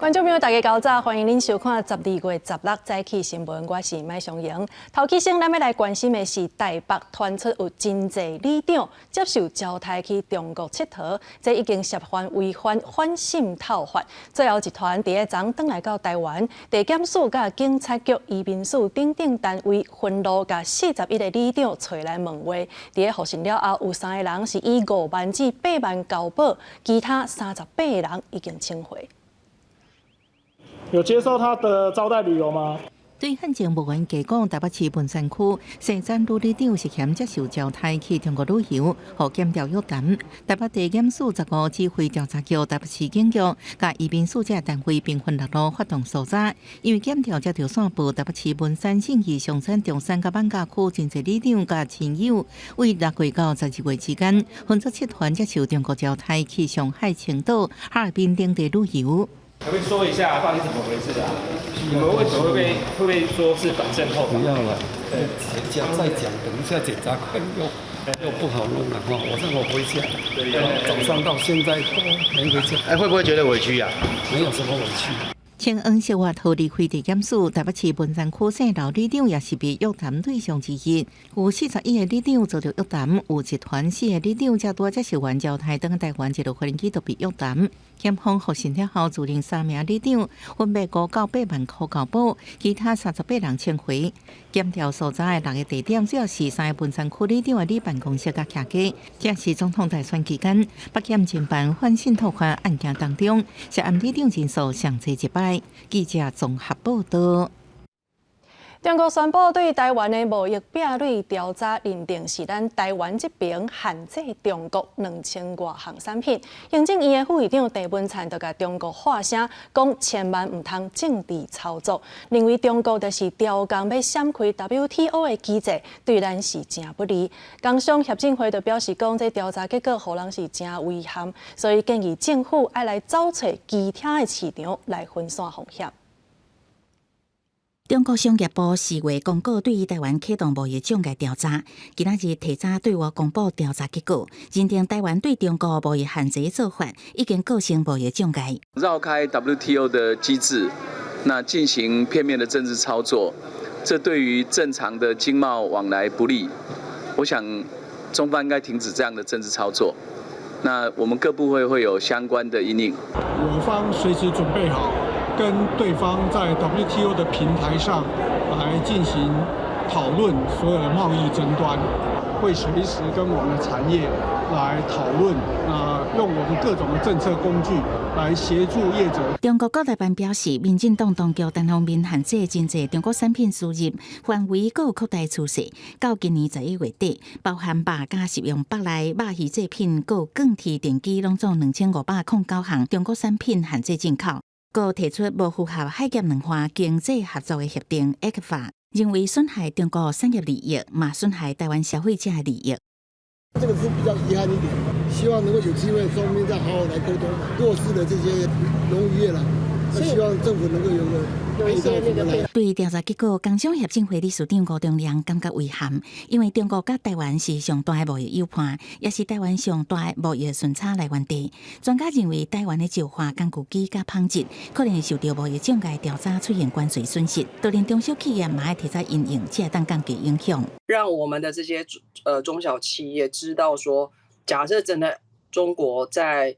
觀眾朋友，大家較早，歡迎恁收看12月16早起新聞，我是麥尚瑩。頭起先，咱欲來關心的是台北傳出有真濟里長接受招刣去中國𨑨迌，這已經涉犯違反反滲透法。最後一團佇咧昨轉來到台灣，地檢署佮警察局、移民署等等單位分路共41個里長揣來問話。佇咧複訊了後，有三个人是以5萬至8萬交保，其他38個人已經請回。有接受他的招待旅遊嗎？對漢政無緣提講，台北市文山區姓詹女里長涉嫌接受招刣去中國旅遊，予檢調約談。台北地檢署15指揮調查局、台北市警局、佮移民署這單位兵分六路發動搜查，因為檢調接著線報台北市文山、信義、松山、中山佮艋舺區真濟里長佮親友，為6月到12月之間，分做七團接受中國招刣去上海、青島、哈爾濱等地旅遊。可不可以說一下到底怎麼回事啊？你們為什麼會被說是反滲透？不要了，講再講，等一下檢察官又不好弄了哈。我讓我回家，早上到現在都沒回家。哎，會不會覺得委屈啊？沒有什麼委屈。穿黃色外套離開地檢署，台北市文山區姓劉里長也是被約談對象之一。有41個里長遭著約談，有一團四個里長才拄接受完招刣，轉台灣一路飛機就被約談。檢方複訊了後，自認三名里長分別5到8萬箍交保，其他38人請回。檢調搜查的六个地點，主要是三个文山區里長的里辦公室佮徛家。這是總統大選期間，北檢偵辦反滲透法案件當中，涉案里長人數上濟一擺。記者綜合報道。中國宣布對台灣的貿易壁壘調查，認定是咱台灣這邊限制中國2000外項產品。行政院的副院長鄭文燦就共中國喊聲，講千萬毋通政治操作，認為中國就是刁工欲閃開 WTO 的機制，對咱是誠不利。工商協進會就表示講，這調查結果予人是誠遺憾，所以建議政府愛來走揣其他的市場來分散風險。中國商業部4月公告對台灣啟動貿易障礙調查，今仔日提早對外公布調查結果，認定台灣對中國貿易限制做法已經構成貿易障礙。繞開 WTO 的機制，那進行片面的政治操作，這對於正常的經貿往來不利。我想中方應該停止這樣的政治操作。那我們各部會會有相關的因應。我方隨時準備好，跟對方在 WTO 的平台上來進行討論所有的貿易爭端，會隨時跟我們的產業來討論，啊，用我們各種的政策工具來協助業者。中國國台辦表示，民進黨當局單方面限制真濟中國產品輸入範圍閣有擴大趨勢，到今年11月底，包含肉佮食用肉類、肉魚製品、閣有鋼鐵、電機，攏總2509項中國產品限制進口。閣提出無符合海峽兩岸經濟合作的協定（ECFA），認為損害中國產業利益，嘛損害台灣消費者的利益。這個是比較遺憾一點，希望能夠有機會雙邊再好好來溝通弱勢的這些農漁業啦。希望政府能夠有個配套出來。對調查結果，工商協進會理事長吳中良感覺遺憾，因為中國佮台灣是上大的貿易友伴，也是台灣上大的貿易順差來源地。專家認為，台灣的石化、工具機佮紡織可能會受著貿易障礙調查出現關稅損失，就連中小企業嘛愛提早因應，才會當降低影響。讓我們的這些中小企業知道說，假設真的中國在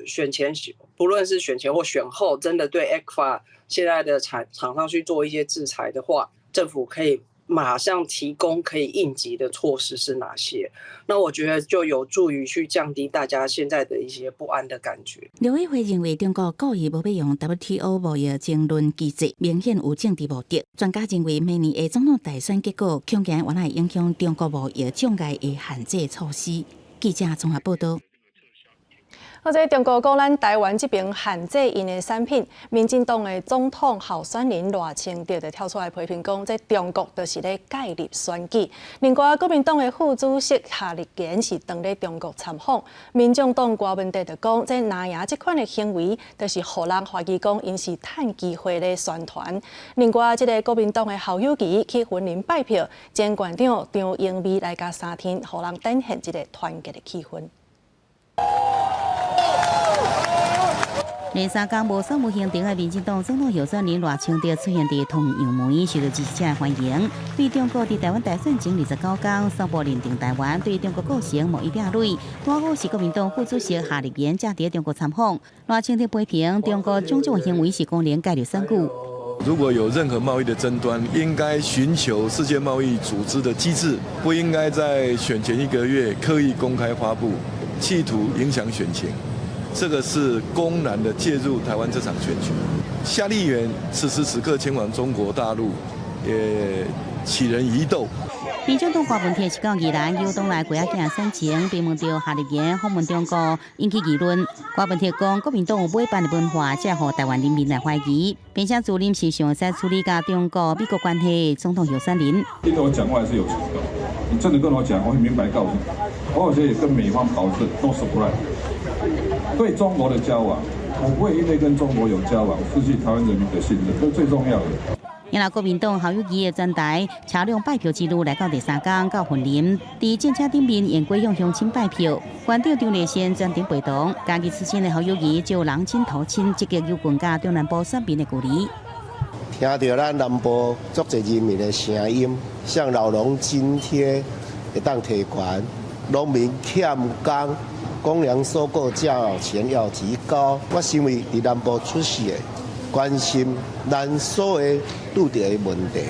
選前，不論是選前或選後，真的對 ECFA 現在的廠商去做一些制裁的話，政府可以馬上提供可以應急的措施是哪些？那我覺得就有助於去降低大家現在的一些不安的感覺。陸委會認為，中國故意無欲用 WTO 貿易爭論機制，明顯有政治目的。專家認為，明年的總統大選結果，恐驚原來影響中國貿易障礙的限制措施。記者綜合報道。或者中國講咱台灣這邊限制𪜶的產品，民進黨的總統候選人賴清德就跳出來批評講，這中國就是咧介入選舉。另外，國民黨的副主席夏立言是當咧中國參訪，民眾黨郭文哲就講，這藍營這款的行為，就是予人懷疑講𪜶是趁機會咧宣傳。另外，這个國民黨的侯友宜去雲林拜票，前縣長張英美來共相挺，予人展現這个團結的氣氛。連三工無選務行程的民進黨總統候選人賴清德出現佇通用門，受到支持者的歡迎。對中國佇台灣大選前29工宣布認定台灣，對中國構成貿易壁壘。拄好是國民黨副主席夏立言正佇中國參訪，賴清德批評中國種種行為是公然介入選舉。如果有任何貿易的爭端，應該尋求世界貿易組織的機制，不應該在選前一個月刻意公開發布，企圖影響選情。這個是公然的介入台灣這場選舉。夏立言此時此刻前往中國大陸，也啟人疑竇。民進黨郭文鐵是到宜蘭有黨內郭仔囝選情，並問著夏立言訪問中國，引起議論。郭文鐵講，國民黨有買辦的文化，才予台灣人民來懷疑，並且自認是上會使處理佮中國、美國關係總統候選人。因為我講話是有成的，你真的跟我講，我會明白告訴你。我有時也跟美方保證，no surprise。對中國的交往，我不會因為跟中國有交往，失去台灣人民的信任，這是最重要的。然後國民黨侯友宜的全台車輛拜票之旅來到第三工到雲林，佇戰車頂面沿街向鄉親拜票，館長張麗仙專程陪同。家己出身的侯友宜就人親土親，積極有近佮中南部選民的距離。聽著咱南部足濟人民的聲音，像老農津貼會當提懸，農民欠工，公糧收購價錢要提高。我身為佇南部出世的，關心咱所有拄著的問題。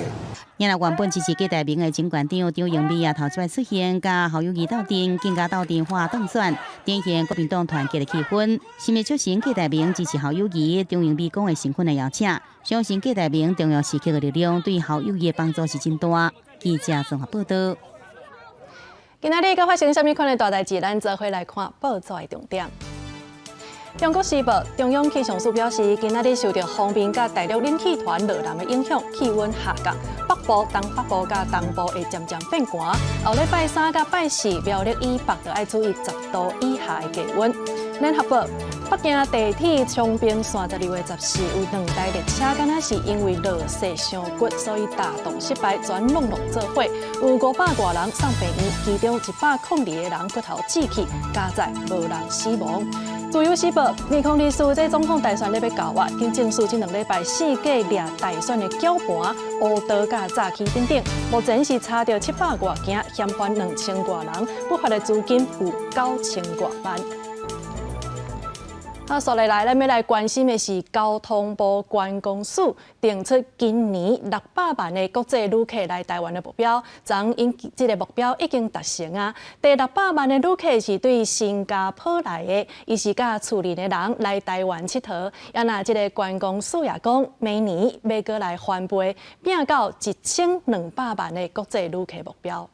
然後原本支持郭台銘的前縣長張榮美也頭一擺出現，佮侯友宜鬥陣，更加鬥陣話當選，展現國民黨團結的氣氛。是毋促成郭台銘支持侯友宜，張榮美講的誠懇的邀請，相信郭台銘重要時刻的力量對侯友宜的幫助是真大。記者綜合報道。今仔日閣發生啥物款的大代誌？咱做伙來看報紙的重點。中國時報中央氣象署表示，今仔日受著鋒面佮大陸冷氣團落南的影響，氣溫下降，北部、東北部佮東部會漸漸變寒。後禮拜三佮拜四，苗栗以北就愛注意10度以下的低溫。聯合報北京地鐵長平線12月14有兩台列車，敢若是因為落雪傷骨，所以打動失敗，全攏落做伙，有500外人送病院，其中102個人骨頭折去，佳哉無人死亡。自由時報，2024這總統大選咧欲到啊，警政署這2禮拜四界掠大選的攪盤、烏道佮詐欺等等，目前是查著700外件，嫌犯2000外人，不法的資金有9000外萬。啊，紲落來，咱欲來關心的是交通部觀光署定出今年600萬的國際旅客來台灣的目標，昨𪜶這个目標已經達成啊。第六百萬的旅客是對新加坡來的，伊是佮厝裡的人來台灣𨑨迌。啊，若這个觀光署也講，明年欲閣來翻倍，拼到1200萬的國際旅客目標。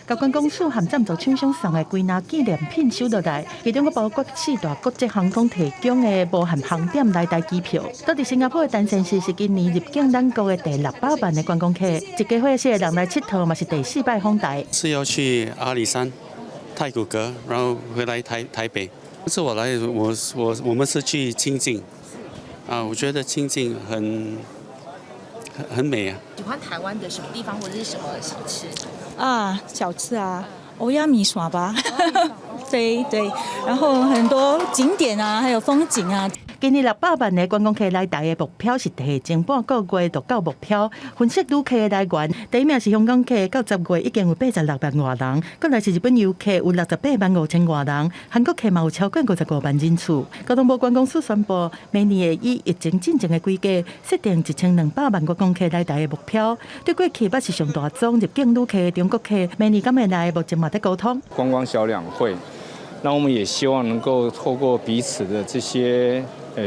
共觀光署和贊助廠商送的幾若紀念品收落來，其中閣包括四大國際航空提供的無限航點來台機票。佇佇新加坡的陳先生是今年入境咱國的第六百萬的觀光客，一家伙四个人來𨑨迌嘛是第四擺訪台。是要去阿里山、太魯閣，然後回來台北。這次我來，我們是去清境，啊，我覺得清境很美啊。喜歡台灣的什麼地方或者是什麼小吃？啊，小吃啊，蚵仔麵線吧，對對，然後很多景點啊，還有風景啊。今年六百萬的觀光客來台的目標是提前半個月就到目標。分析旅客的來源，第一名是香港客，到10月已經有86萬外人；閣來是日本遊客有68萬5千外人，韓國客嘛有超過55萬人次。交通部觀光署宣布，明年會以疫情進前的規格，設定1200萬觀光客來台的目標。對過去捌是上大宗入境旅客的中國客，明年敢會來？目前嘛佇溝通。觀光小兩會，那我們也希望能夠透過彼此的這些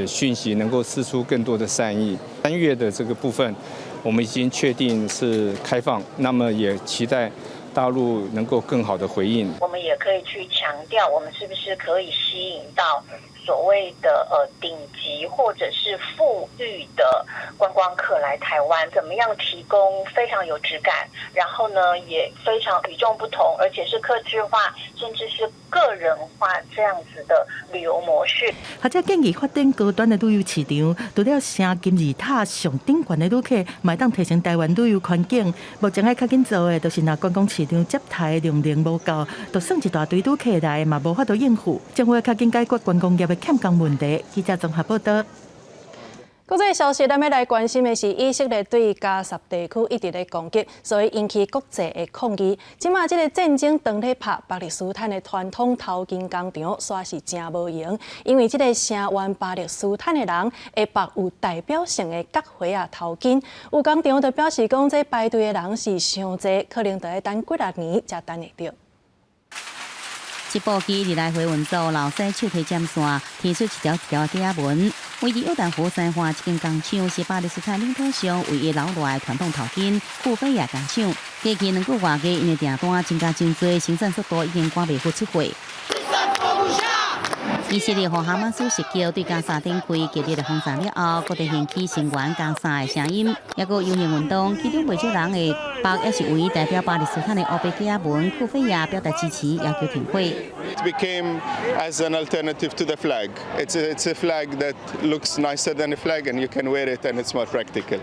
訊息，能夠釋出更多的善意。3月的這個部分，我們已經確定是開放，那麼也期待大陸能夠更好的回應。我們也可以去強調，我們是不是可以吸引到所謂的頂級或者是富裕的觀光客來台灣？怎麼樣提供非常有質感，然後呢也非常與眾不同，而且是客製化，甚至是個人化這樣子的旅遊模式。學者建議發展高端的旅遊市場，除了升金字塔上頂懸的旅客，嘛會當提升台灣旅遊環境。目前愛較緊做的，就是若觀光市場接待量能無夠，就算一大堆旅客來，嘛無法度應付。政府愛較緊解決觀光業的欠工問題。記者綜合報道。國際消息，咱欲來關心的是，以色列對加薩地區一直咧攻擊，所以引起國際的抗議。這馬這个戰爭當咧拍，巴勒斯坦的傳統頭巾工廠煞是誠無閒，因為這个聲援巴勒斯坦的人會縛有代表性的國徽仔頭巾。有工廠就表示講，這排隊的人是傷濟，可能著愛等幾若年才等會著。織布機佇來回運作，老師手提針線，提出一條一條的格仔紋。位佇約旦河西岸這間工廠是巴勒斯坦領土上唯一留落來傳統頭巾庫菲亞工廠。過去兩個外月，𪜶的訂單增加真濟，生產速度已經趕袂赴出貨。以色列予哈馬斯襲擊對加沙展開激烈的轟炸了後，閣掀起聲援加沙的聲音，抑閣遊行運動，其中袂少人會縛抑是圍代表巴勒斯坦的烏白格仔紋庫菲亞表達支持，要求停火。 It became as an alternative to the flag. It's a flag that looks nicer than a flag, and you can wear it, and it's more practical.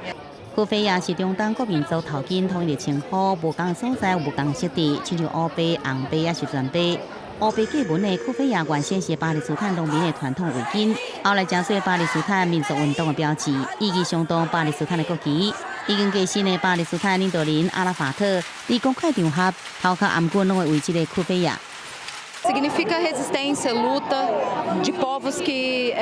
庫菲亞是中東各民族頭巾統一的稱呼，無仝所在無仝設置，親像烏白、紅白抑是全白。烏白格紋的庫菲亞原先是巴勒斯坦農民的傳統圍巾，後來成做巴勒斯坦民族運動的標誌，意義相當巴勒斯坦的國旗。已經過身的巴勒斯坦領導人阿拉法特，佇公開場合頭殼頷頸攏會圍這个庫菲亞。 Significa resistência, luta de povos que,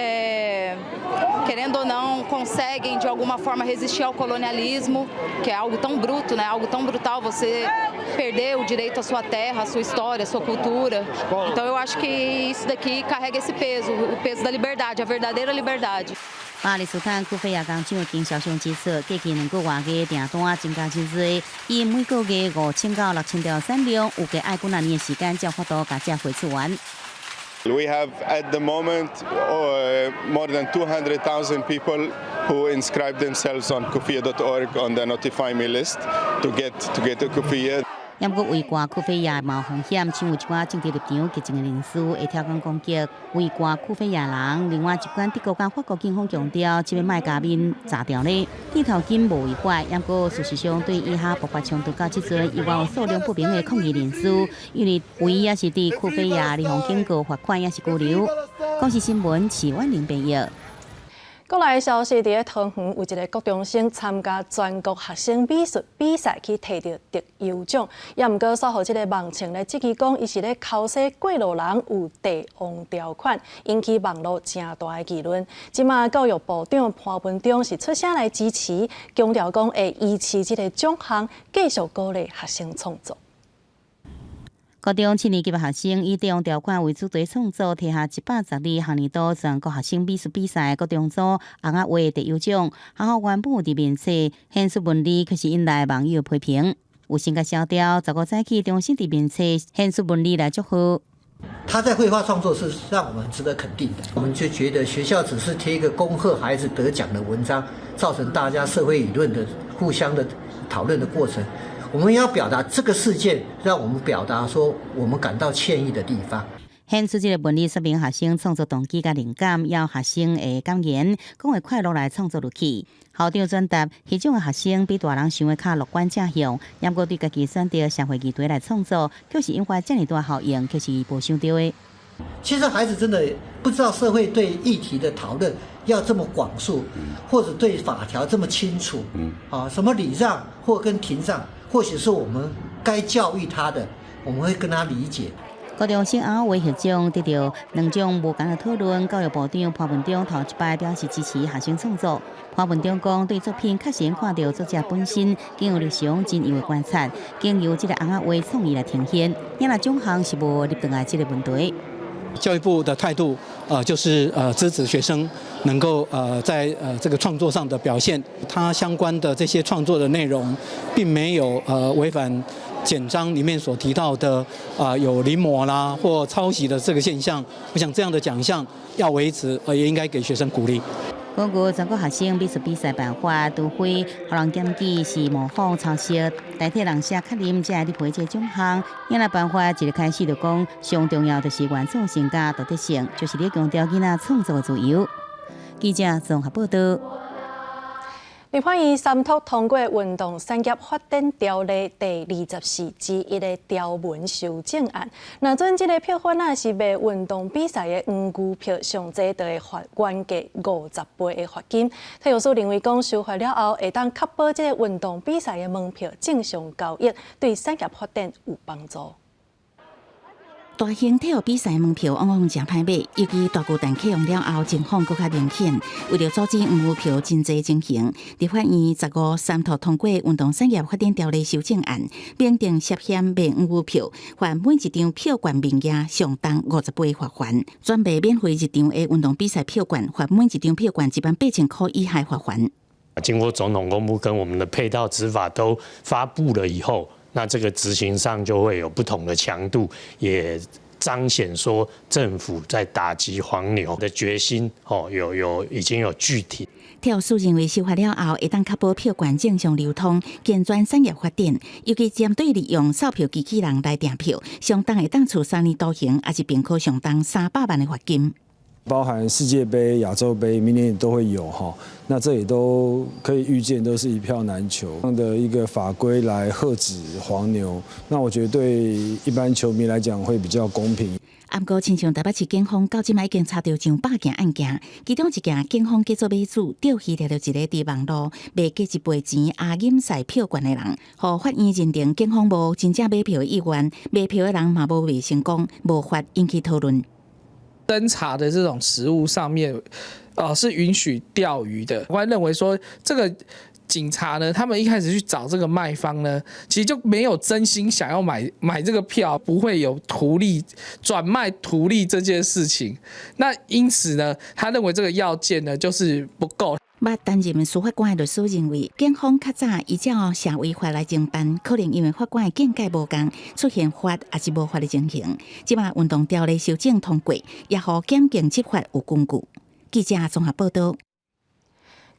querendo ou não, conseguem de alguma forma resistir ao colonialismo, que é algo tão bruto, né? Algo tão brutal, você perder o direito à sua terra, à sua história, à sua cultura. Então eu acho que isso daqui carrega esse peso, o peso da liberdade, a verdadeira liberdade. 巴勒斯坦庫菲亞工廠的經銷商指出，過去兩個外月訂單增加真濟，𪜶每個月5000到6000條產量，預計愛幾若年的時間才有法度共這貨出完。 We have at the moment more than 200,000 people who inscribe themselves on kufiya.org on the notify me list to get a kufiya. 毋過圍掛庫菲亞嘛有風險，像有一寡政治立場激進的人士會挑工攻擊圍掛庫菲亞人。另外一間德國佮法國警方強調，這欲莫共面鍘掉咧，戴頭巾無違法。毋過事實上，對以哈爆發衝突到這陣，猶有數量不明的抗議人士，因為違抑是戴庫菲亞，予警告罰款抑是拘留。公視新聞徐婉玲編譯。國內消息，佇咧桃園有一个國中生參加全國學生美術比賽，去提著特優獎。也毋過，煞予這个網情咧質疑講，伊是咧剾洗過路人有帝王條款，引起網路誠大的議論。這馬教育部長潘文忠是出聲來支持，強調講會維持這个獎項，繼續鼓勵學生創作。國中七年級的學生以帝王條款為主題創作，提下112學年度全國學生美術比賽國中組尪仔畫特優獎。學校原本有佇面冊顯示文字，卻是引來網友批評。有先共消掉，15早起重新佇面冊顯示文字來祝賀。他在繪畫創作是讓我們值得肯定的。我們就覺得學校只是貼一個恭賀孩子得獎的文章，造成大家社會輿論的互相的討論的過程。我們要表達這個事件，讓我們表達說我們感到歉意的地方。顯出這个文字說明學生創作動機佮靈感，要學生的感言，講會快樂來創作落去。校長轉達，彼種的學生比大人想的較樂觀正向，毋過對家己選擇社會議題來創作，卻是引發遮爾大效應，卻是無想著的。其實孩子真的不知道社會對議題的討論要這麼廣述，或者對法條這麼清楚。啊，什麼禮讓或跟停讓，或許是我們該教育他的，我們會跟他理解。高中生尪仔畫獲獎，得著兩種無仝的討論。教育部長潘文忠頭一擺表示支持學生創作。潘文忠講，對作品確實看著作者本身，經由日常真有的觀察，經由這个尪仔畫創意來呈現。若獎項是無入轉來這个問題。教育部的態度，就是支持學生能夠在這個創作上的表現，他相關的這些創作的內容，並沒有違反簡章裡面所提到的啊有臨摹啦或抄襲的這個現象。我想這樣的獎項要維持，也應該給學生鼓勵。根據全國學生美術比賽辦法，除非予人檢舉是模仿抄襲，代替人寫確認才會入批這個獎項。這個辦法一個開始就講，上重要就是原創性佮獨特性，就是咧強調囡仔創作的自由。記者綜合報道。立法院三讀通過運動產業發展條例第24之1的條文修正案。若准這个票販仔是賣運動比賽的黃牛票，上濟就會罰原價50倍的罰金。體育署認為講修法了後，會當確保這个運動比賽的門票正常交易，對產業發展有幫助。大型體育比賽門票往往誠歹買，尤其大巨蛋啟用了後，情況閣較明顯。為著阻止黃牛票真濟情形，立法院15三讀通過運動產業發展條例修正案，明定涉嫌賣黃牛票，罰每一張票券面額上重50倍罰鍰；轉賣免費入場的運動比賽票券，罰每一張票券18,000箍以下罰鍰。經過總統公布跟我們的配套執法都發布了以後，那這個執行上就會有不同的強度，也彰顯說政府在打擊黃牛的決心，哦，有已經有具體。體育署認為修法了後，會當確保票券正常流通，健全產業發展。尤其針對利用售票機器人來訂票，上重會當處3年徒刑，抑是併科上重300萬的罰金。包含世界盃、亞洲盃，明年也都會有哈。那這也都可以預見，都是一票難求。這樣的一個法規來遏止黃牛，那我覺得對一般球迷來講會比較公平。毋過，親像台北市警方到這擺已經查著上百件案件，其中一件警方叫做買主釣魚掠著一个佇網路賣價一倍錢阿錦賽票券的人，予法院認定警方無真正買票的意願，賣票的人嘛無賣成功，無法引起討論。偵查的這種實務上面，是允許釣魚的。我還認為說，這個警察呢，他們一開始去找這個賣方呢，其實就沒有真心想要買這個票，不會有圖利轉賣圖利這件事情。那因此呢，他認為這個要件呢，就是不夠。捌擔任司法官的律師認為，警方較早依照社會法來偵辦，可能因為法官的見解無仝，出現罰抑是無罰的情形。這擺運動條例修正通過，也予檢警執法有根據。記者綜合報道。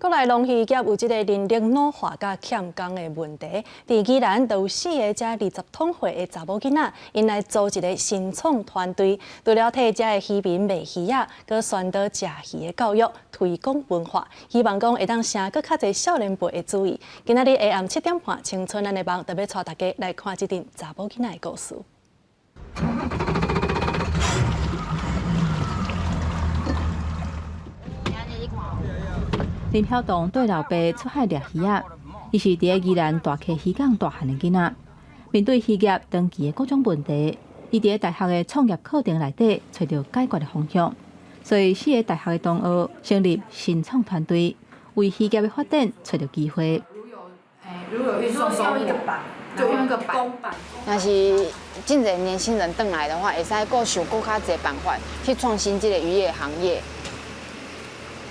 國內農漁業有這個人力老化佮欠工的問題，佇宜蘭就有四个遮20通歲的查某囡仔，𪜶來組一个新創團隊，除了替遮的漁民賣魚仔，閣宣導食魚的教育，推廣文化，希望講會當吸閣較濟少年輩的注意。今仔日下暗7點半，青春咱的夢特別帶大家來看這陣查某囡仔的故事。林曉東綴老爸出海掠魚仔，伊是佇咧宜蘭大溪漁港大漢的囡仔。面對漁業長期的各種問題，伊佇咧大學的創業課程內底揣著解決的方向，所以四个大學的同學成立新創團隊，為漁業的發展揣著機會。如果有用一個板，就用一個公板。若是真濟年輕人轉來的話，會使閣想閣較濟辦法去創新這個漁業行業。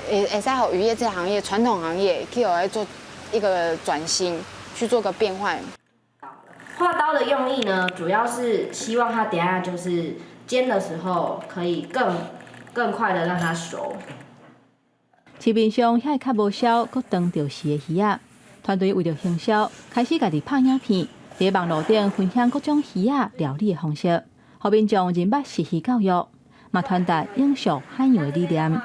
會使予漁業這個行業，傳統行業去予伊做一個轉型，去做個變換。畫刀的用意呢，主要是希望它等下就是煎的時候可以更快的讓它熟。市面上遐較無痟、閣當著時的魚仔，團隊為著行銷，開始家己拍影片，佇網路頂分享各種魚仔料理的方式，予民眾認捌食魚教育，嘛傳達永續海洋的理念。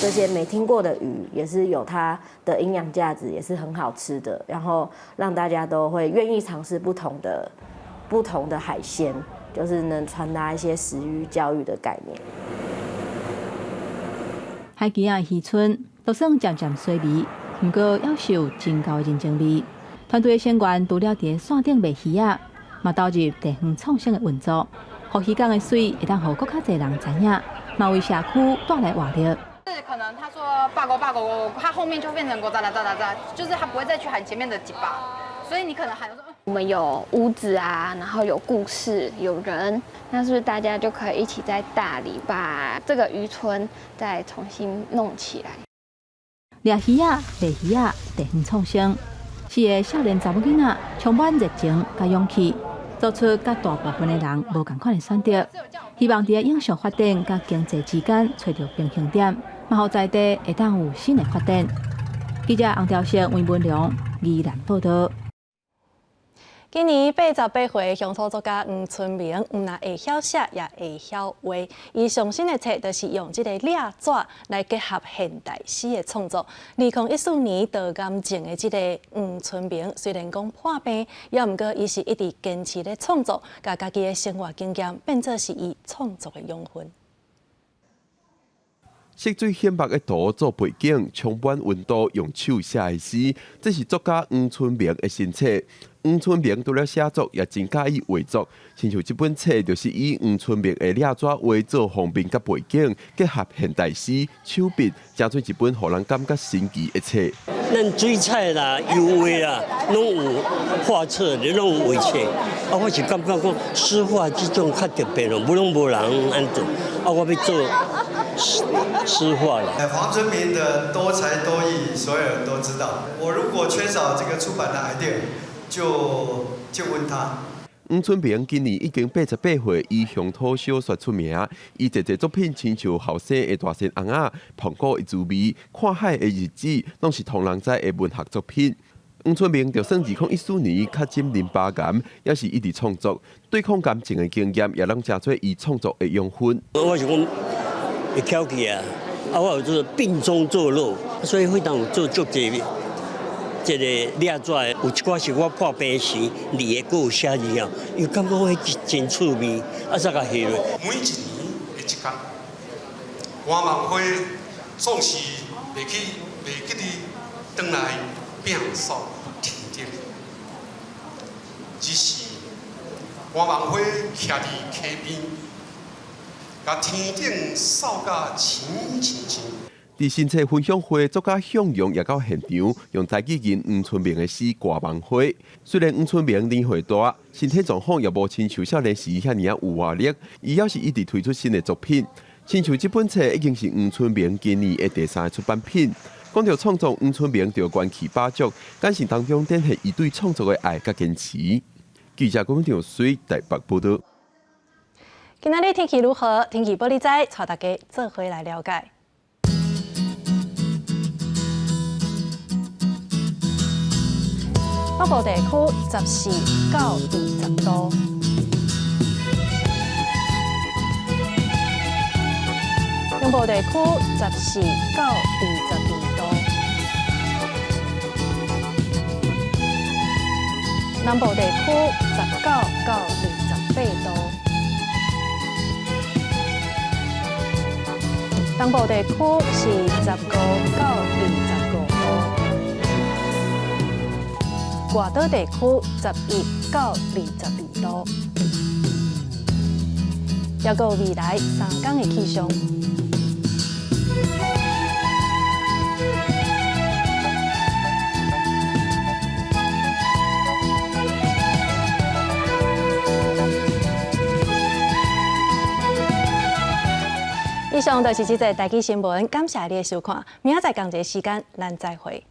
這些沒聽過的魚也是有它的營養價值，也是很好吃的，然後讓大家都會願意嘗試不同的海鮮，就是能傳達一些食魚教育的概念。海墘仔漁村都算漸漸衰微，毋過猶是有真厚的人情味。團隊的成員除了佇線頂賣魚仔，嘛投入地方創生的運作，予漁港的媠會當予閣較濟人知影，嘛為社區帶來活力。是可能他說八勾八勾，他後面就變成五十六十六十，就是他不會再去喊前面的幾把，所以你可能喊說，我們有屋子啊，然後有故事，有人，那是不是大家就可以一起在大里把這個漁村再重新弄起來？掠魚仔、賣魚仔，地方創生，四个少年查某囡仔充滿熱情佮勇氣，做出佮大部分的人無仝款的選擇，希望佇咧永續發展佮經濟之間揣著平衡點。嘛予在地會當有新的發展。記者洪兆勝、魏文良，宜蘭報導。今年88歲鄉土作家黃春明，毋但會曉寫，也會曉畫。伊上新的冊就是用這個掠紙來結合現代詩的創作。2014年得癌症的這個黃春明，雖然講破病，也毋過伊是一直堅持咧創作，共家己的生活經驗變做是伊創作的養分。色水顯白的圖做背景，充滿溫度，用手寫的詩，這是作家黃春明的新冊。黃春明除了寫作，也真佮意畫作。親像這本冊，就是以黃春明的掠紙畫做封面佮背景，結合現代詩、手筆，成做一本予人感覺神奇的冊。咱水彩啦、油畫啦，攏有畫冊，攏有畫冊。啊，我是感覺講詩畫這種較特別咯，無攏無人按做。啊，我欲做詩畫啦。黃春明的多才多藝，所有人都知道。我如果缺少這個出版的 idea，就問他。黃春明今年已經88歲，以鄉土小說出名。伊濟濟作品親像後生的大仙尪仔、膨古的滋味、看海的日子，攏是予人知的文學作品。黃春明就算2014年確診淋巴癌，也是一直創作，對抗癌症的經驗，也攏成做伊創作的養分。我是講會翹起啊，啊，我有做病中作樂，所以非常有做足濟。這個掠紙有一寡是我破病時字的，閣有寫字啊，伊感覺彼真趣味，啊，才共翕落。每一年的這天，歌夢花總是袂記得轉來摒掃天頂，只是歌夢花徛佇溪邊，共天頂掃甲青青青。佇新冊分享會，作家向陽也到現場，用台語吟黃春明的詩《歌夢花》。雖然黃春明年歲大，身體狀況也無親像少年時遐爾仔有活力，伊猶是一直推出新的作品。親像這本冊已經是黃春明今年的第三个出版品。講到創作，黃春明就元氣飽足，感性當中展現伊對創作的愛佮堅持。記者郭長水台北報導。今仔日天氣如何？天氣報你知，帶大家做伙來了解。北部地區14到20度，中部地區14到22度，南部地區19到28度，東部地區是15到25度。外島地區11到22度，抑閣有未來3天的氣象。以上就是這節台語新聞，感謝你的收看，明仔載仝一个時間，咱再會。